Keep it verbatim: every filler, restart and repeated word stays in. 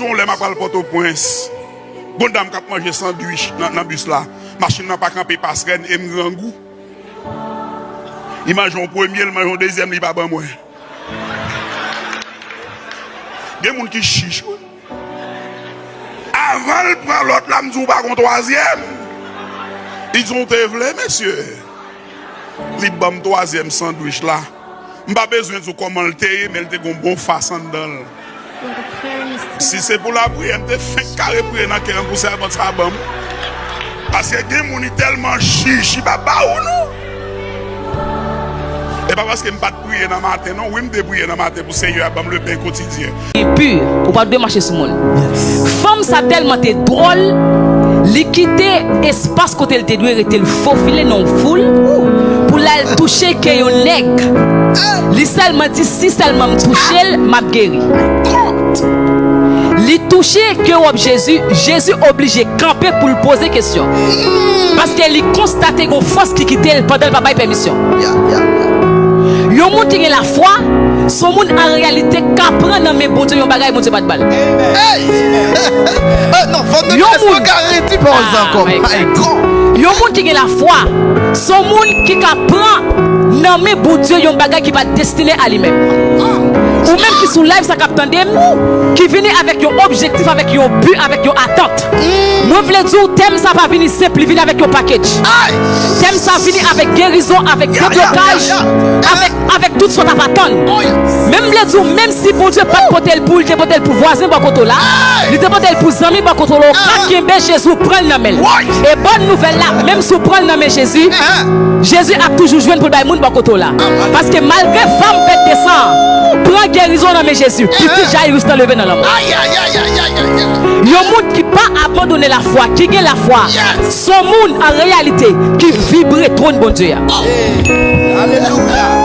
Yon lè m ap al Pòtoprens, gon dam k ap manje sandwich nan, nan bis la. Machin nan pa kanpe Pasrèn e m grangou. Li manje yon premye, li manje yon dezyèm, li pa ban mwen. Gen moun ki chich, wi. Avan l pran lòt la, m di w pa gon twazyèm. Li di w te vle, mesye. Li ban m twazyèm sandwich la. M pa bezwen di w kòman l te ye, men l te gon bon fas anndan l. Si se pou lapriyè, m te fenk kare priye nan kè an pou sèvant sa ban m. Paske gen moun, li tèlman chich, li pa ba ou non. E pa paske m pa t priye nan maten non. Wi, m te priye nan maten pou Senyè a ban m le pen kotidyen. Enpi, ou pa dwe mache sou moun. Fanm sa tèlman te dwòl, li kite espas kote l te dwe rete, l fofile nan yon foul pou l al touche kè yon nèg. Li sèlman di, "Si sèlman m touche l, m ap geri." Li touche kè wòb Jezi, Jezi oblije kanpe pou l poze kesyon. Paske li konstate gon fòs ki kite l pandan l pa bay pèmisyon. Yon moun ki gen lafwa, se yon moun an reyalite ka pran nan men Bondye yon bagay Bondye pa t ba l. Hey! Eh, non, fò nou Yon espo moun. Ka redi pawòl sa Ah, ankò. My God. My God. Yon moun ki gen lafwa, se yon moun ki ka pran nan men Bondye yon bagay ki pa destine a li menm. Ou menm ki sou live sa k ap tande m, ki vini avèk yon objektif, avèk yon bi, avèk yon atant. Mwen vle di w, tèm sa pa vini senp, li vini avèk yon package. Tèm sa vini avèk gerizon, avèk deblokaj, avèk, avèk tout sa w t ap atann. Men m vle di w, menm si Bondye pa t pote l pou ou, li te pote l pou vwazen bò kote w la, li te pote l pou zanmi bò kote w la, ou ka kenbe Jezi, ou pran l nan men l. E bòn nouvèl la, menm si w pran l nan men Jezi, Jezi ap toujou jwenn pou l bay moun bò kote w la. Paske malgre fanm pèt de san an, pran gerizon nan men Jezi, pitit Jairus nan leve nan lanmò. Yon moun ki pa abandone lafwa, ki gen lafwa, se yon moun an reyalite ki vibre twòn Bondye a. Alelouya.